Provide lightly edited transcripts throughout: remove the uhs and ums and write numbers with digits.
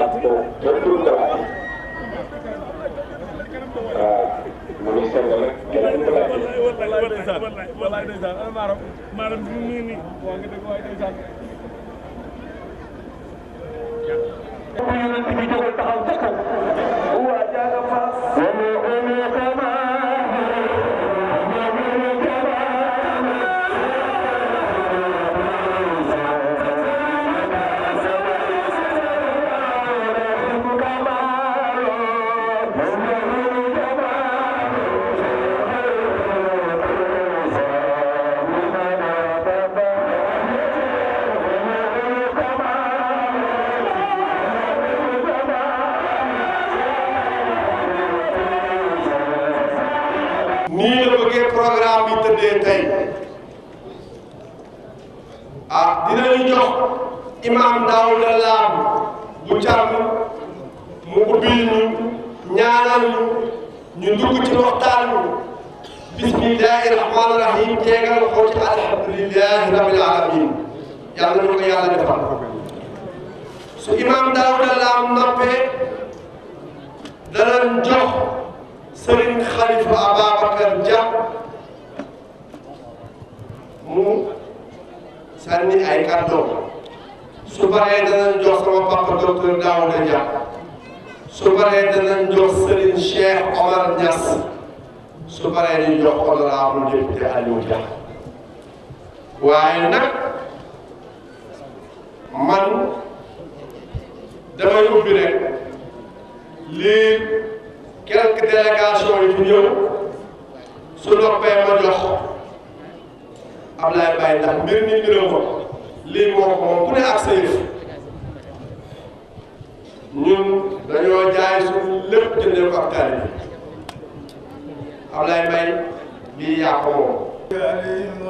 ak bépp tawaay mu ngi sell nag kenn ku laaj wallaay ndeysaan maaram bi mu nii waa nga dëgg waay ndeysaan yonent bi jógal taxaw ca kaw waa jaaga faas nii la bëggee programme bi tëddee tey dinañu jox imam Daouda Lam bu càmm mu ubbil ñu ñaanal ñu dugg ci waxtaan bismillahi rahmaani rahim teegal ko ci alhamdulillahi rabbil alamin yàlla na ko yàlla defal su imam Daouda Lam noppee danañ jox Sëriñ Khalifa Ababacar Dia mu sànni ay kàddoom su paree danañ jox sama papa docteur Daouda Dia su paree danañ jox Sëriñ Cheikh Omar Niass su paree ñu jox honorable député Aliou Dia waaye nag man damay ubbi rek lii quelques délégations yi fi ñëw su noppee ma jox Ablaye Baye ndax mbir mi mbiram ko lii moo ko moom ku ne ak sa yëf ñun dañoo jaay suñu lépp jëndee ko ak taalibe Ablaye Baye lii yaa ko moom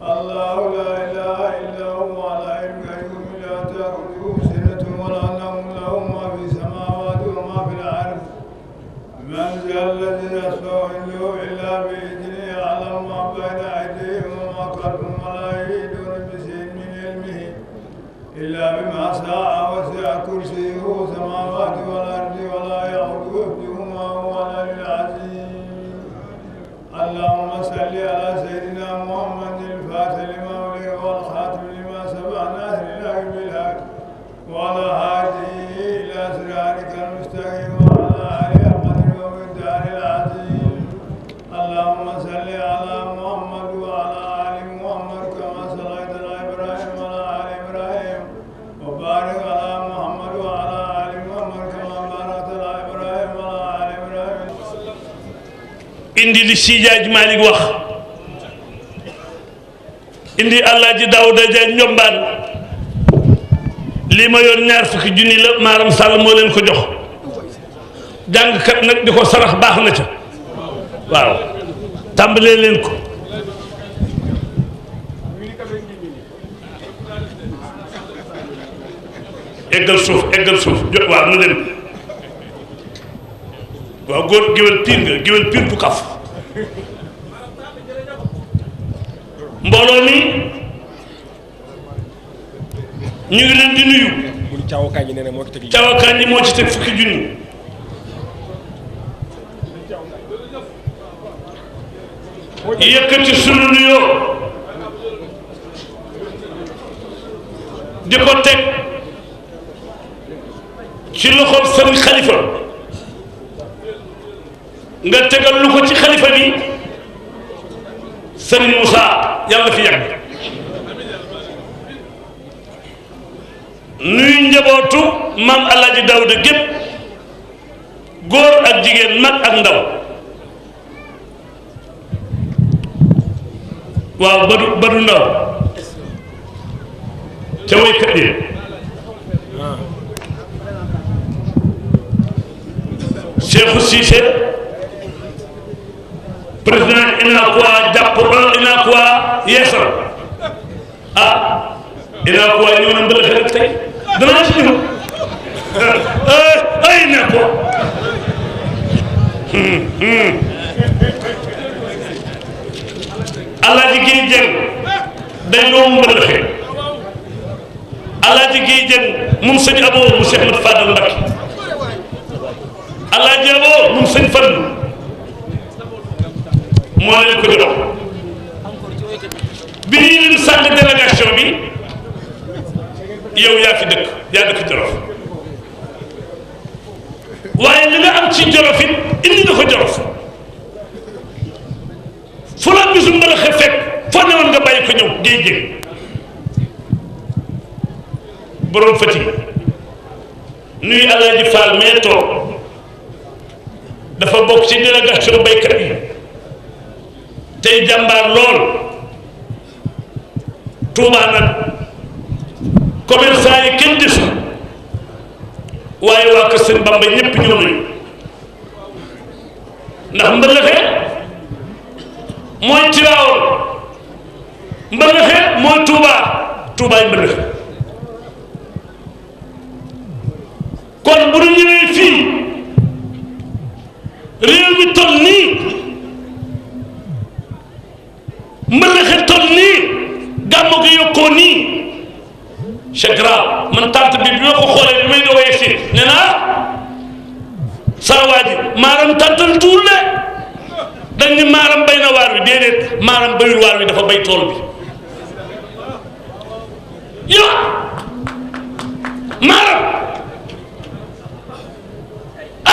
الله لا إله إلا هو الحي القيوم لا تأخذه سنة ولا نوم له ما في السماوات وما في الأرض من ذا الذي يشفع عنده إلا بإذنه يعلم ما بين أيديهم وما خلفهم ولا يحيطون بشيء من علمه إلا بما شاء وسع كرسيه السماوات والأرض ولا يئوده حفظهما وهو العلي العظيم اللهم صل على سيدنا محمد الفاتح لما أغلق والخاتم لما سبق ناصر الحق بالحق وعلى هذه إلى صراطك المستقيم وعلى آله قدر ومقدار العظيم اللهم صل على محمد وعلى آل محمد كما صليت على إبراهيم وعلى آل إبراهيم وبارك على محمد وعلى آل محمد كما باركت على إبراهيم وعلى آل إبراهيم indi li Sijaaj Malik wax indi Alaaji Daouda Dia Njombaan lii ma yor ñaar fukki junni la Maram Sall moo leen ko jox jàngkat nag di ko sarax baax na ca waaw tàmbalee leen ko eggal suuf jot waaw nu dem waaw góor géwél piir nga géwél piir bu kaf mbooloo mi ñu ngi leen di nuyu caawakaan yi nee na moo ci teg caawakaan yi moo ci teg fukki junni yëkkati sunu nuyoo di ko teg ci loxoom sëriñ Xalifa nga tegal lu ko ci xalifa bi sëriñ Moussa yàlla fi yàgg nuyu njabootu maam Alaaji Daouda gépp góor ak jigéen mag ak ndaw waaw badu ndaw ca waykat yi Cheikhou Cissé président Unacois jàpp Unacois yeesal Unacois ñëw na mbële rek tey danaa ci ñëw ay Unacois Alaaji Géey Jeng day doomu Mbëlëxe Alaaji Géey Jeng moom sëñ Abo mu Cheikh Ahmad Fadal Mbacké Alaaji Abo moom sëñ Fallu moo leen ko jox bi ñuy lim sànq délégation bi yow yaa fi dëkk yaa dëkk Jolof waaye li nga am ci Jolof it indi nga ko Jolof fu la bisu Mbëlëxe fekk foo ne woon nga bàyyi ko ñëw Géey Jeng borom Fatick nuyu Alaaji Fall mais toog dafa bokk ci délégation baykat yi tey jàmbaar lool Touba nag commerçant yi kenn desul waaye waa Kër Sëñ Bamba ñëpp ñëw nañu ndax Mbëlëxe mooy Tiwaawoon Mbëlëxe mooy Touba Toubaay Mbëlëxe kon bu ñu ñëwee fii réew mi toll nii Mbëlëxe toll nii gàmmu gi yokkoo nii c'est grave man tànt bi ma ko xoolee bi may doog a yegsi nee naa saa waa ji maaram tàntal tuul de dañ ni maaram bay na waar wi déedéet maaram bayul waar wi dafa bay tool bi yo maaram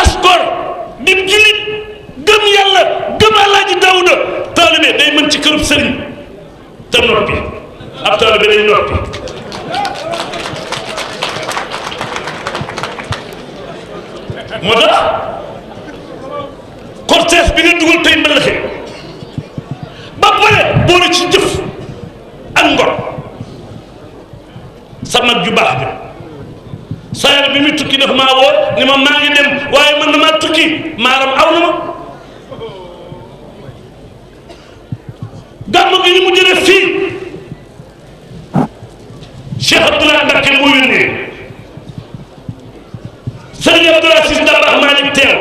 askor dim julit gëm yàlla gëm Alaaji Daawuda taalibe day mën ci kërub sëriñ te noppi ab taalibe day noppi moo tax cortège bi nga dugal tey Mbëlëxe ba pare boole ci jëf ak ngor sa mag ju baax ja sayar bi muy tukki dafa maa woo ni ma maa ngi dem waaye man damaa tukki maaram aw na ma gàmmu gi ni mu jëlee fii Cheikh Abdoulaye Mbacké moo yónnee Sëriñ Abdoulaye Aziz Dabakh Malick teew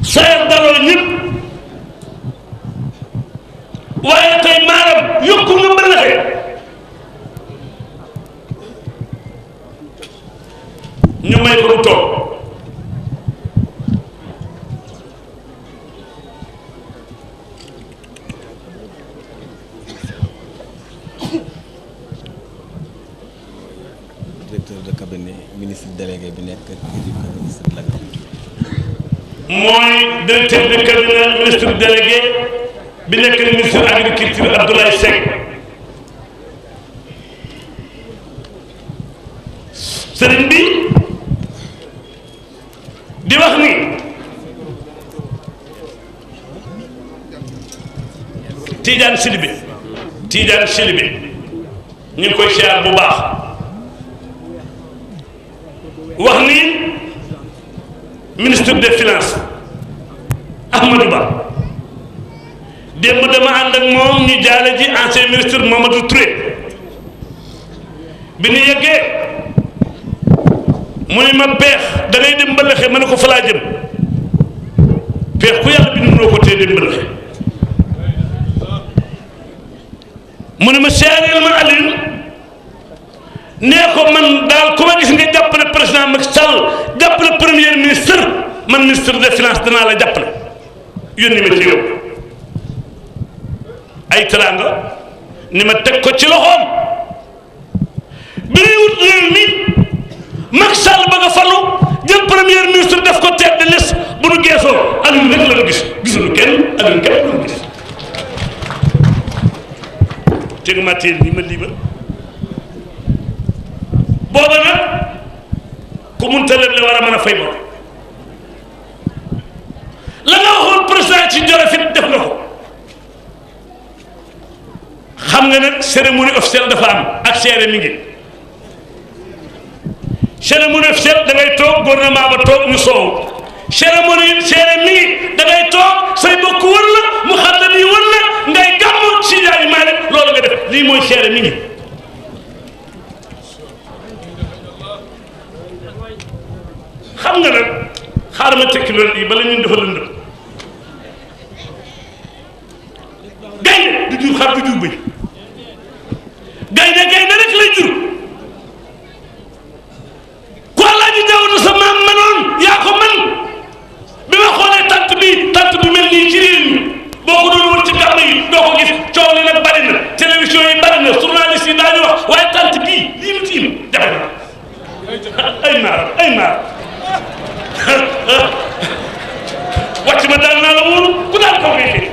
sayar daloo ñëpp waaye tey maaram yokku nga Mbëlëxe ñu may ko mu toog directeur de cabinet ministre délégué bi nekk ministre de mooy directeur de cabinet ministre délégué bi nekk ministre agriculture Abdoulaye Seck sëriñ bi di wax ni Tidiane Sidibé ñu ngi koy siyaar bu baax wax ni ministre des finances Ahmadou Ba démb dama ànd ak moom ñu jaale ji ancien ministre Mamadou Touré bi ñu yeggee mu ne ma peex da ngay dem Mbëlëxe ma ne ko fa laa jëm peex ku yàlla bi mënoo ko tee dem Mbëlëxe mu ne ma seereel ma Alioune nee ko man daal ku ma gis nga jàppale président Macky Sall jàppale premier ministre man ministre des finances danaa la jàppale yónni ma ci yow ay teraanga ni ma teg ko ci loxoom bi ñuy wut réew mi Macky Sall ba nga falu jël premier ministre def ko tête de liste bu nu geesoo Alioune rek la nu gis gisuñu kenn Alioune kenn la nu gis teg ma teel ni ma lii ba booba nag ku munta leble war a mën a fay bor la nga waxoon président ci Jolof it def na ko xam nga nag cérémonie officielle dafa am ak seere mi ngi cérémonie officielle da ngay toog gouvernement ba toog ñu soow cérémonie seere mi ngi da ngay toog say bokk wër la mu xaddam yi wër la ngay gàmmu si jaay maa ne loolu nga def lii mooy seere mi ngi xam nga nag xaaral ma tekki loolu yi bala ñun dafa lëndëm gaynde du jur xar du jur bëy gaynde rek lay jur ku Alaaji Daawuda sa maam manoon yaa ko man bi ma xoolee tant bi mel nii ci réew mi boo ko doon wër ci gàmm yi doo ko gis coow li nag bari na télévision yi bari na journaliste yi daañu wax waaye tant bii lii mu tiim jafe na ay maar wàcc ma daal naa la wóolu ku daal kaw ngay fii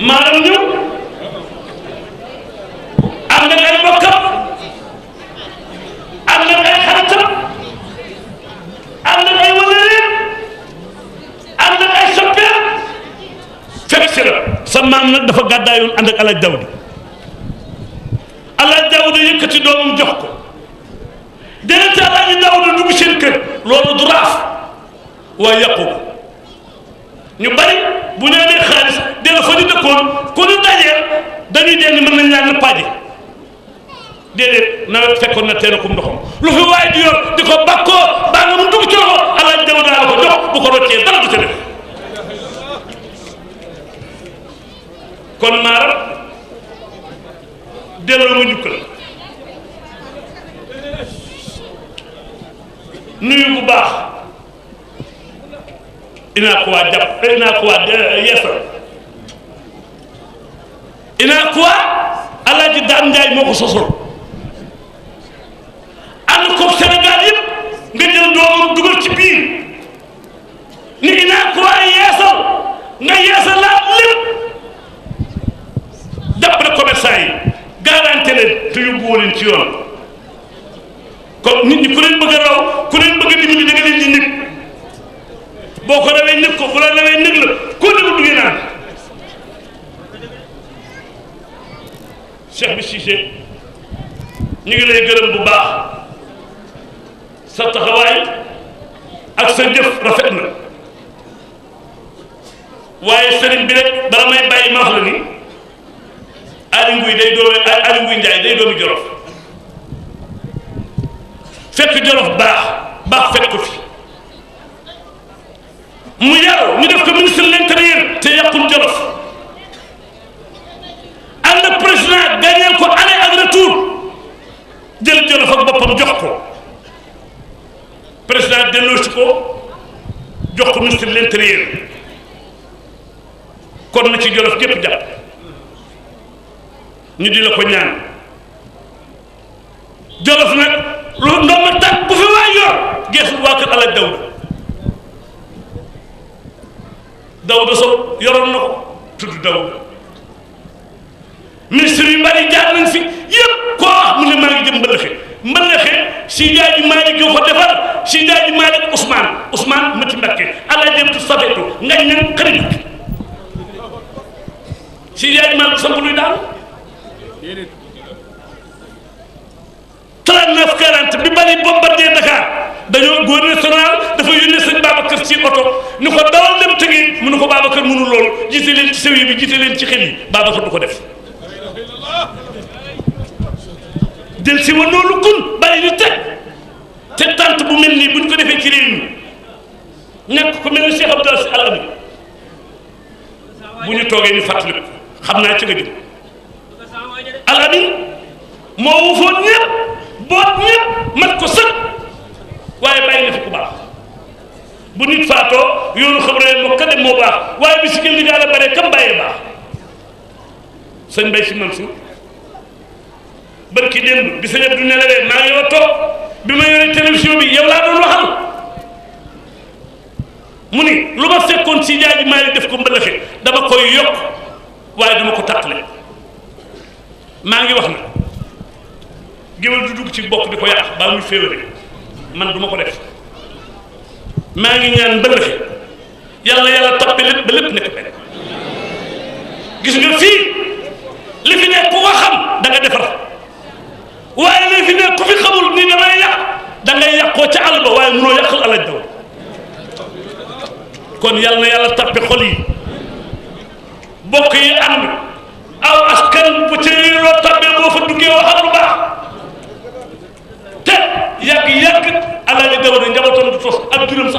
maaram ñëw ànd ak ay bokkam ànd ak ay xaritam ànd ak ay wëlëreem ànd ak ay soppeem fekk si la sa maam nag dafa gàddaayoon ànd ak Alaaji Daawuda Alaaji Daawuda yëkkati doomam jox ko déedéet Alaaji Daawuda dugg seen kër loolu du raaf waaye yàqu ko ñu bari bu ñu amee xaalis dégg fa ñu dëkkoon ku ñu dajeel dañuy dee ni mën nañ laa nëppaaje déedéet nawet fekkoon na teen akum ndoxam lu fi waaye di yor di ko bàkkoo baa nga mu dugg ci loxo Alaaji Daawuda la ko jox bu ko roccee dara du ca def kon maaram delloo ma njukkal nuyu bu baax inaa ko waa jàpp inaa ko waa yeesal inaa ko waa Alaaji Daan Njaay moo ko sosol ànd ko Sénégal yëpp nga jël doomam dugal ci biir ni inaa ko waa yeesal nga yeesal laa lépp jàppale commerçant yi garanté leen te yóbbuwoo leen ci yoon kon nit ñi ku leen bëgg a raw ku leen bëgg a dimbali da nga leen di nekk boo ko rawee nekk ko bu la rawee nekk la koo demul du ngeen naan Cheikh bi Cissé ñu ngi lay gërëm bu baax sa taxawaay ak sa jëf rafet na waaye sëriñ bi rek bala may bàyyi ma wax la ni Aly Ngouille Ndiaye day doomi Jolof fekk Jolof baax fekk ko fi mu yaru ñu def ko ministre de l'intérieur te yàqul Jolof ànd ak président gagneel ko aller ak retour jël Jolof ak boppam jox ko président delloosi ko jox ko ministre de l'intérieur kon na ci Jolof gépp jàpp ñu di la ko ñaan Jolof nag lu ndomba tànk bu fi waay yor geesul waa kër Alaaji Daawuda Sow yoroon na ko tudd Daawuda ministre yu bari jaar nañ fi yëpp koo wax mu ne maa ngi jëm mbëllëxe si Jaaji Maalik yoo ko defar si Jaaji Maalik Ousmane Mati Mbakke Alaaji Abdu Safetu ngañ nen xarit si Jaaji Maalik samp luy daal 39-40 bi bari bombardé Dakar dañoo gouverneur national dafa yónnee sëñ Babacar ci oto ni ko dawal dem tëggi mu ne ko Babacar mënul loolu jiite leen ci sew yi bi jiite leen ci xel yi Babacar du ko def del si wa noonu kun bari di teg te tant bu mel nii buñ ko defee ci réew mi ñàkk ko mel ni Cheikh Abdou Aziz Al Amine bu ñu toogee ñu fàttaliku xam naa ci nga jëm Al Amine moo wufoon ñëpp boot ñëpp mat ko sëg waaye bàyyi na fi ku baax bu nit faatoo yoonu xabree moo ka dem moo baax waaye bi si gën li daal bare kam bàyyee baax sëñ Mbaye Sy Mansour barki démb bi sëñ Abdou nelawee maa ngi yow toog bi ma yore télévision bi yow laa doon waxal mu ni lu ma fekkoon si Jaaji Maalik def ko mbëlëxe dama koy yokk waaye dama ko tàqale maa ngi wax na géwél du dugg ci bokk di ko yàq baa muy féewale man du ma ko def maa ngi ñaan mbëlëxe yàlla toppe lépp ba lépp nekk benn gis nga fii li fi nekk ku ko xam da nga defar waaye li fi nekk ku fi xamul ni damay yàq da ngay yàqoo ca àll ba waaye mënoo yàqal Alaaji Daawuda kon yàlla toppe xol yi bokk yi ànd aw askan bu ci loo toppee boo fa duggee waxal lu baax te yàgg Alaaji Daawuda njabootam du tos ak juróom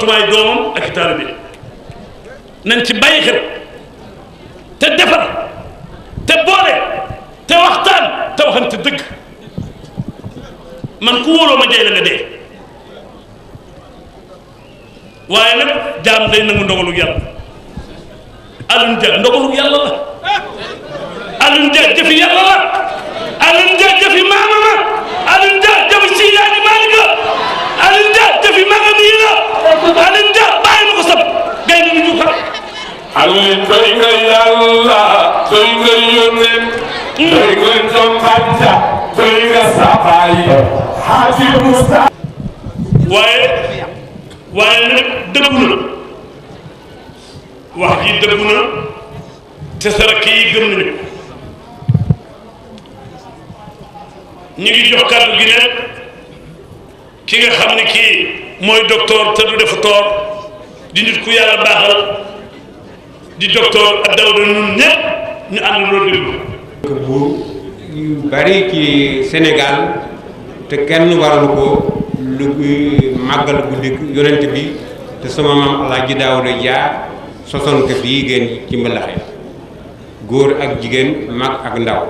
samaay doomam ak i taalibe nañ ci bàyyi xel te defar te boole te waxtaan te waxante dëgg man ku wóoloo ma jey la nga dee waaye nag jaam day nangu ndogalu yàlla Alioune Dia ndogalu yàlla la Alioune Dia jëfi yàlla la Alioune Dia jëfi maama la Alioune Dia jëfi Siyaani Maalik la Alioune Dia jëfi magam yi la Alioune Dia bàyyi ma ko sab gay na ñu xam Alioune doy nga yàlla doy nga yónneen doy nga Njombanja doy nga Sabaay Haji Musa waaye nag dëggu na wax ji dëggu na te sarak yi gëm nañu ñu ngi jox kàddu gi ne ki nga xam ne kii mooy docteur te du defu toor di nit ku yàlla baaxal di docteur ak Daouda ñun ñëpp ñu ànd loolu déglu bu yu bari ci Sénégal te kenn waralu ko lu màggal guddi yonent bi te sama maam Alaaji Daouda Dia sosoon ko fii ngeen ci mbalaxe góor ak jigéen mag ak ndaw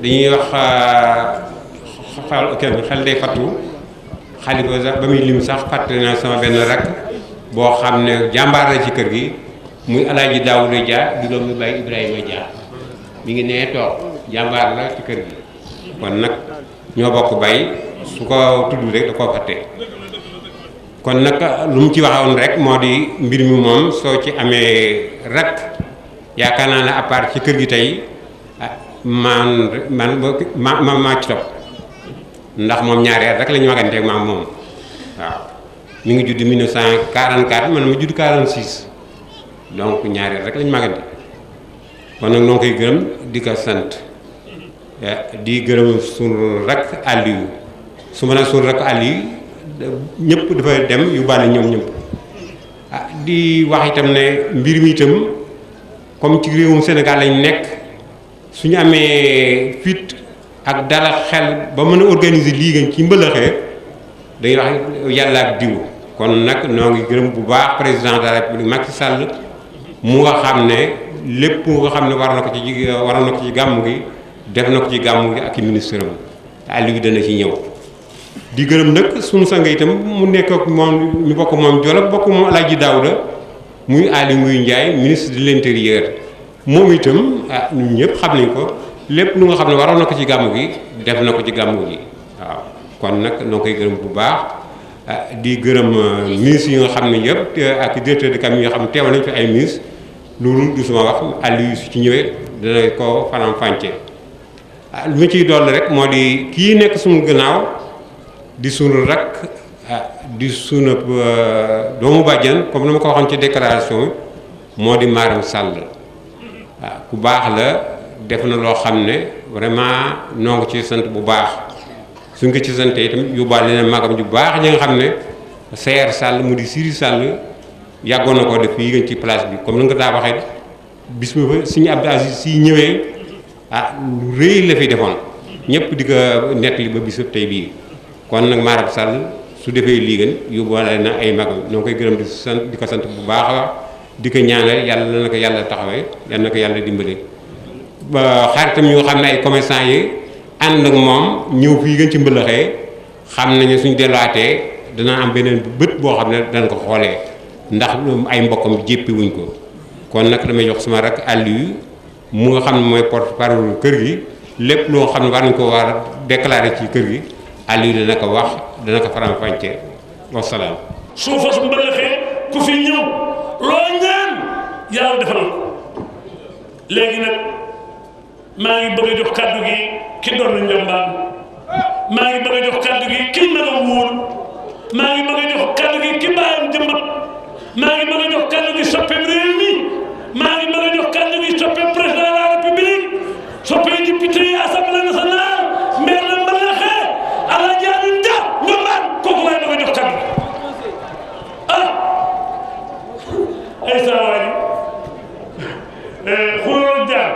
dañuy wax xel day fattu xalifa sax ba muy lim sax fàttali na sama benn rakk boo xam ne jàmbaar la ci kër gi muy Alaaji Daouda Dia di doomu Baay Ibrahima Dia mi ngi nee toog jàmbaar la ci kër gi kon nag ñoo bokk bay su ko tudd rek da koo fàtte kon nag lu mu ci waxoon rek moo di mbir mi moom soo ci amee rek yaakaar naa ne à part ci kër gi tey maa ci topp ndax moom ñaari at rek la ñu maganteeg maam moom waaw mi ngi judd 1944 man ma judd 46 donc ñaari at rek la ñu magante kon nag noo koy gërëm di ko sant di gërëm suñu rakk Aliou su ma nee suñu rakk Aliou ñëpp dafa dem yóbbaale ñoom ñëpp di wax itam ne mbir mi itam comme ci réewum Sénégal lañ nekk suñu amee fit ak dala xel ba mën a organiser lii ci mbëlëxee dañuy wax yàlla ak diw kon nag noo ngi gërëm bu baax président de la République Macky Sall mu nga xam ne lépp nga xam ne war na ko ci gàmmu gi def na ko ci gàmmu gi ak i ministre am Aliou dana ci ñëw di gërëm nag suñu sang itam mu nekk ak moom ñu bokk moom Jolof bokk moom Alaaji Daouda muy Aly Ngouille Ndiaye ministre de l'intérieur moom itam ñun ñëpp xam nañ ko lépp lu nga xam ne waroon na ko ci gàmmu gi def na ko ci gàmmu gi waaw kon nag noo koy gërëm bu baax di gërëm ministre yi nga xam ne yëpp ak directeur de cabinet yi nga xam ne teewal nañ fi ay ministre loolu du suma wax Aliou su ci ñëwee dana ko faram fànce lu ma ciy dolli rek moo di kii nekk suñu gannaaw di sunu rakk di sunu doomu bàjjan comme ni ma ko waxoon ci déclaration moo di Maram Sall waaw ku baax la def na loo xam ne vraiment noo ngi ci sant bu baax suñ ko ci sante itam yóbbaale na magam ju baax ñi nga xam ne Seyer Sall mu di Siri Sall yàggoon na ko def fii ngeen ci place bi comme ni nga ko daa waxee bis ma fa suñu Abdou Aziz si ñëwee lu rëy la fi defoon ñëpp di ko nettali ba bis tey bii kon nag Maram Sall su defee lii gën yóbbaale na ay magam ñoo koy gërëm di ko sant bu baax di ko ñaanal yàlla na ko yàlla taxawee yàlla na ko yàlla dimbale ba xaritam ñu nga xam ne ay commerçant yi ànd ak moom ñëw fii gën ci mbëlëxee xam nañu suñu delluwaatee dana am beneen bët boo xam ne dana ko xoolee ndax ay mbokkam jéppi wuñ ko kon nag damay jox sama rak Aliou mu nga xam ne mooy porte-parole kër gi lépp loo xam ne war nañ ko war a déclarer ci kër gi Aliou dana ko wax dana ko faram-fàccee wasalaam. suufa su mbëlëxee ku fi ñëw loo ñaan yàlla defal ko léegi nag maa ngi bëgg a jox kàddu gi ki doon na njambaan maa ngi bëgg a jox kàddu gi ki mën a wóor maa ngi bëgg a jox kàddu gi ki bàyyam jëmbat maa ngi bëgg a jox kàddu gi soppeem réew mi maa ngi bëgg a jox kàddu gi soppeem président de la république soppeem député yi assemblée nationale maire na Mbalaxe Alaaji Alioune Dia njambaan kooku laay bëgg a jox kàddu ay saa waay xulóol jaar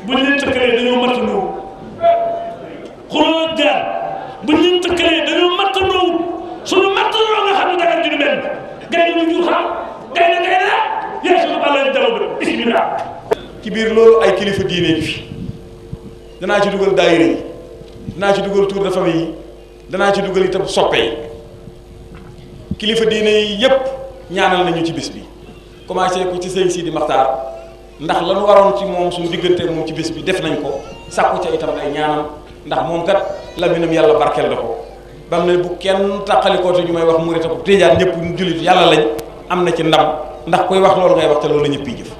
buñ leen tëkkalee dañoo mattandoo xulóol jaar buñ leen tëkkalee dañoo mattandoo suñu matt ñu jur xam gaynde la yeesu balla dama do bismillah. ci biir loolu ay kilifa diine yi fi danaa ci dugal daayira yi danaa ci dugal tour de famille yi danaa ci dugal itam soppe yi kilifa diine yi yépp ñaanal nañu ci bis bi commencé ko ci sëñ Sidi Maxtaar ndax la ñu waroon ci moom suñu diggante moom ci bis bi def nañ ko sàkku ca itam ay ñaanam ndax moom kat laminam yàlla barkeel na ko bam ne bu kenn tàqalikoo te ñu may wax murit ak tijaan ñëpp ñu jullit yàlla lañ am na ci ndam ndax koy wax loolu ngay wax te loolu la ñëpp yi jëf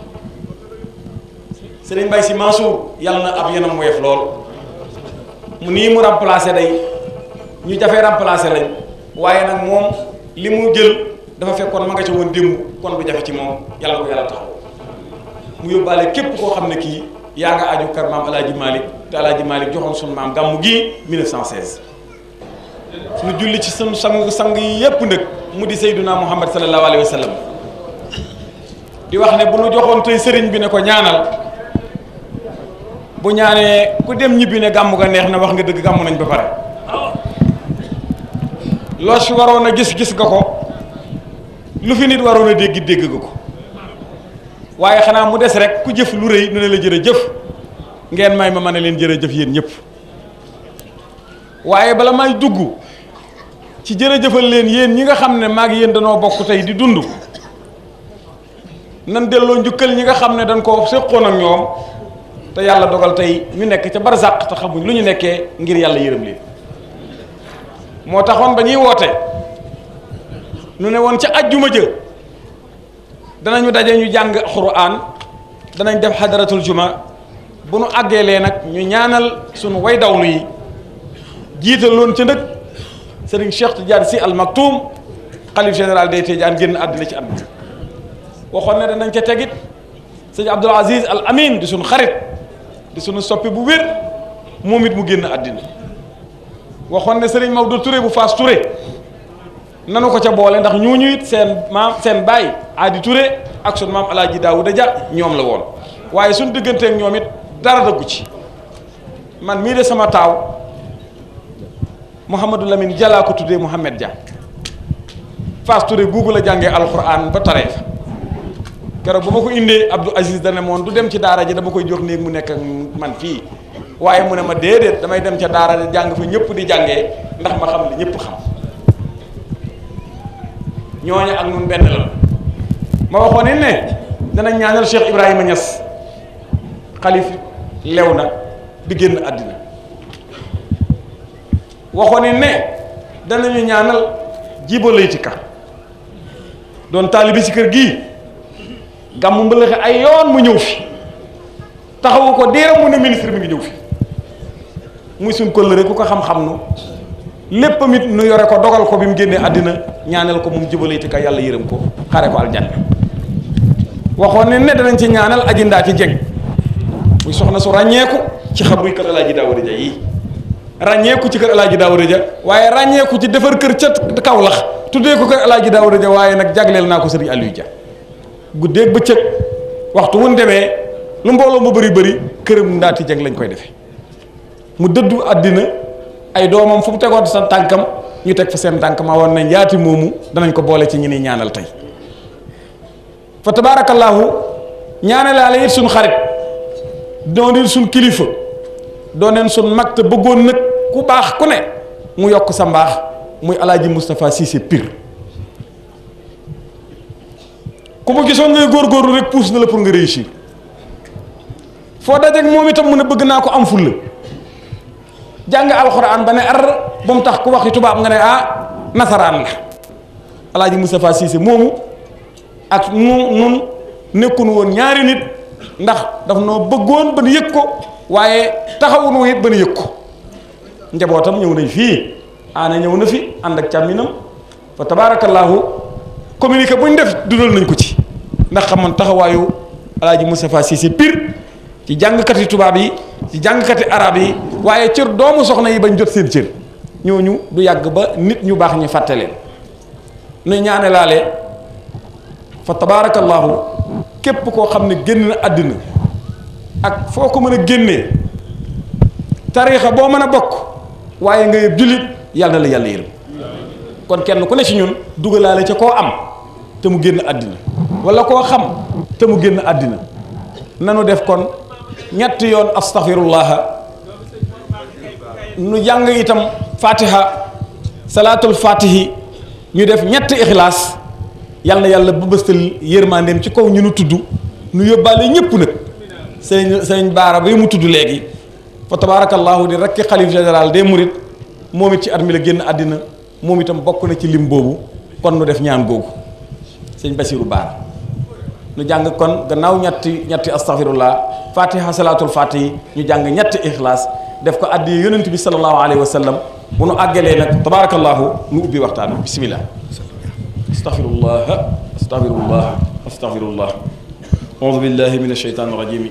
Sëriñ Mbaye Sy Mansour yàlla na ab yenam woyof lool mu nii mu remplacé day ñu jafee remplacé lañ waaye nag moom li mu jël dafa fekkoon ma nga ca woon démb kon du jafe ci moom yàlla ko yàlla taxaw mu yóbbaale képp koo xam ne kii yaa nga aju kër maam Alaaji Malick te Alaaji Malick joxoon sunu maam gàmmu gii 1916 nu julli ci sunu sang yi yépp nag mu di Seyduna Muhammad sallallahu alayhi wa sallam di wax ne bu nu joxoon tey sëriñ bi ne ko ñaanal bu ñaanee ku dem ñibbi ne gàmmu ga neex na wax nga dëgg gàmmu nañ ba pare loo si waroon a gis-gis nga ko lu fi nit waroon a dégg nga ko waaye xanaa mu des rek ku jëf lu rëy ne la jërëjëf ngeen may ma ne leen jërëjëf yéen ñëpp waaye bala may dugg ci jërëjëfal leen yéen ñi nga xam ne maag yéen danoo bokk tey di dund nan delloo njukkal ñi nga xam ne dañ ko séqoon ak ñoom te yàlla dogal tey ñu nekk ca barzaq te xamuñ lu ñu nekkee ngir yàlla yërëm leen moo taxoon ba ñuy woote nu ne woon ca ajjuma jë danañu daje ñu jàng Alxuraan danañ def xadaratul juma bu nu àggeelee nag ñu ñaanal sunu way dawlu yi jiital loon ca ndëkk Serigne Cheikh Tidiane Sy Al Maktoum xalif général des Tidiane génn àddina ci at mi waxoon ne danañ ca tegit sëñ Abdoul Aziz Al Amin di sunu xarit di sunu soppi bu wér moom it mu génn àddina waxoon ne Serigne Maodo Touré bu Faas Touré nanu ko ca boole ndax ñooñu it seen maam seen baay Aadi Touré ak sunu maam Alaaji Daawuda Ja ñoom la woon waaye suñu digganteeg ñoom it dara dëggu ci man mii de sama taaw Mouhamadou Lamine Jalaa ko tuddee Mouhamed Dia Faas Touré googu la jàngee alxuraan ba taree fa keroog ba ma ko indee Abdou Aziz dana moon du dem ci daara ji dama koy jox néeg mu nekk ak man fii waaye mu ne ma déedéet damay dem ca daara ji jàng fa ñëpp di jàngee ndax ma xam li ñëpp xam ñooñu ak ñun benn la ma waxoon ne danañ ñaanal Cheikh Ibrahima Niass xalif lew na di génn àddina waxoon ne danañu ñaanal Djibo Leyti Ka doon taalibi ci kër gii gàmmu mbëlëxe ay yoon mu ñëw fi taxawu ko diiram mu ne ministre mi ngi ñëw fi muy suñ kóllëre ku ko xam-xam nu lépp mit nu yore ko dogal ko bi mu génnee àddina ñaanal ko moom Djibo Leyti Ka yàlla yërëm ko xare ko aljanna waxoon ne danañ ci ñaanal Aji Ndaati Jeng muy soxna su ràññeeku ci xabruy kër Alaaji Daawuda Ja yi ràññeeku ci kër Alaaji Daawuda Ja waaye ràññeeku ci defar kër ca Kawlax tuddee ko kër Alaaji Daawuda Ja waaye nag jagleel naa ko Sëriñ Aliou Dia guddeeg bëccëg waxtu wun demee lu mbooloo mu bëri këram Ndaati Jeng lañ koy defee mu dëddu àddina ay doomam fu mu tegoon sa tànkam ñu teg fa seen tànk ma woon nañ yaati moomu danañ ko boole ci ñi ni ñaanal tey fa tabaarakallaahu ñaanalaale it suñ xarit dooneen suñ kilifa dooneen suñ mag te bëggoon nag ku baax ku ne mu yokk sa mbaax muy Alaaji Moustapha Cissé Pire ku mu gisoon ngay góorgóorlu rek pousse na la pour nga réussir foo dajeek moom itam mu ne bëgg naa ko am fulla jàng alxuraan ba ne ar ba mu tax ku waxi tubaab nga ne nasaraan la Alaaji Moustapha Cissé moomu ak nun nekkunu woon ñaari nit ndax daf noo bëggoon ba nu yëg ko waaye taxawunu it ba nu yëg ko njabootam ñëw nañ fii aana ñëw na fi ànd ak càmminam fa tabaarakallaahu communiqué bu ñu def dundal nañ ko ci ndax xamoon taxawaayu Alaaji Moustapha Cissé Pire ci jàngkati tubaab yi ci jàngkati arab yi waaye cër doomu soxna yi bañ jot seen cër ñooñu du yàgg ba nit ñu baax ñi fàtte leen nu ñaane laale fa tabaarakallaahu képp koo xam ne génn na àddina ak foo ko mën a génnee tariixa boo mën a bokk waaye nga yëpp jullit yàlla na la yàlla yërëm kon kenn ku ne ci ñun dugalaale ca koo am te mu génn àddina wala koo xam te mu génn àddina nanu def kon ñetti yoon astaghfirullah nu jàng itam fatiha salaatul fatihi ñu def ñetti ixlaas yal na yàlla ba bëstal yërmandeem ci kaw ñu nu tudd nu yóbbaale ñëpp nag sëñ baara ba mu tudd léegi fa tabarakallahu di rakki xalif général des mourides moom it ci at mi la génn àddina moom itam bokk na ci lim boobu kon nu def ñaan googu sëñ Basiru Baara nu jàng kon gannaaw ñetti astaghfirullah fatiha salaatul fatihi ñu jàng ñetti ixlaas def ko addi yonent bi sallallahu alayhi wa sallam bu nu àggalee nag tabarakallahu nu ubbi waxtaan bi bismillah astaghfirullah astaghfirullah astaghfirullah a'udhu billahi minash shaitanir rajim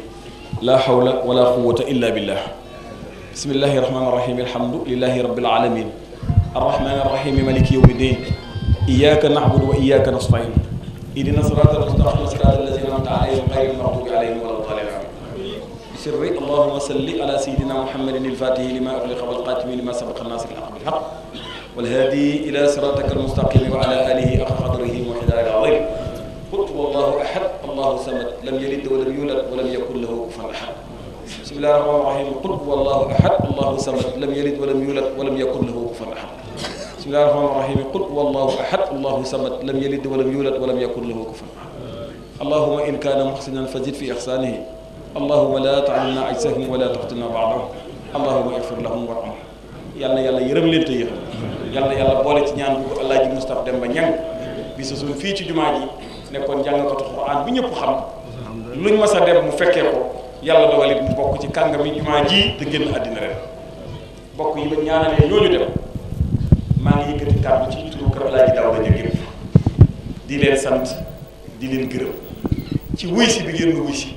la hawla wala quwwata illa billah bismillahir rahmanir rahim alhamdulillahi rabbil alamin arrahmanir rahim maliki yawmiddin iyyaka na'budu wa iyyaka nasta'in ihdina siratal mustaqim siratal ladzina an'amta alayhim ghayril maghdubi alayhim waladdallin بسر اللهم صل على سيدنا محمد الفاتح لما أغلق والقاتم لما سبق الناصر الحق بالحق والهادي إلى صراطك المستقيم وعلى آله حق قدره ومقداره العظيم قل هو الله أحد الله الصمد لم يلد ولم يولد ولم يكن له كفوا أحد بسم الله الرحمن الرحيم قل هو الله أحد الله الصمد لم يلد ولم يولد ولم يكن له كفوا أحد بسم الله الرحمن الرحيم قل هو الله أحد الله الصمد لم يلد ولم يولد ولم يكن له كفوا أحد اللهم إن كان محسنا فزد في إحسانه اللهم لا تعلمنا عجزهم ولا تفتنا بعضهم اللهم اغفر لهم وارحمهم yàlla yàlla yërëm leen te yërëm yàlla yàlla boole ci ñaan bu ko Alaaji Moustapha Demba Ñang bi sa suñ fii ci jumaa ji nekkoon jàngkatu Alxuraan bi ñëpp xam luñ mas a dem mu fekkee ko yàlla dogalit mu bokk ci kàngami jumaa ji te génn àddina ren bokk yi ba ñaanalee ñooñu dem maa ngi yëkkati kàddu ci turu kër Alaaji Daawda Ñang yëpp di leen sant di leen gërëm ci wuy si bi ngeen wuy si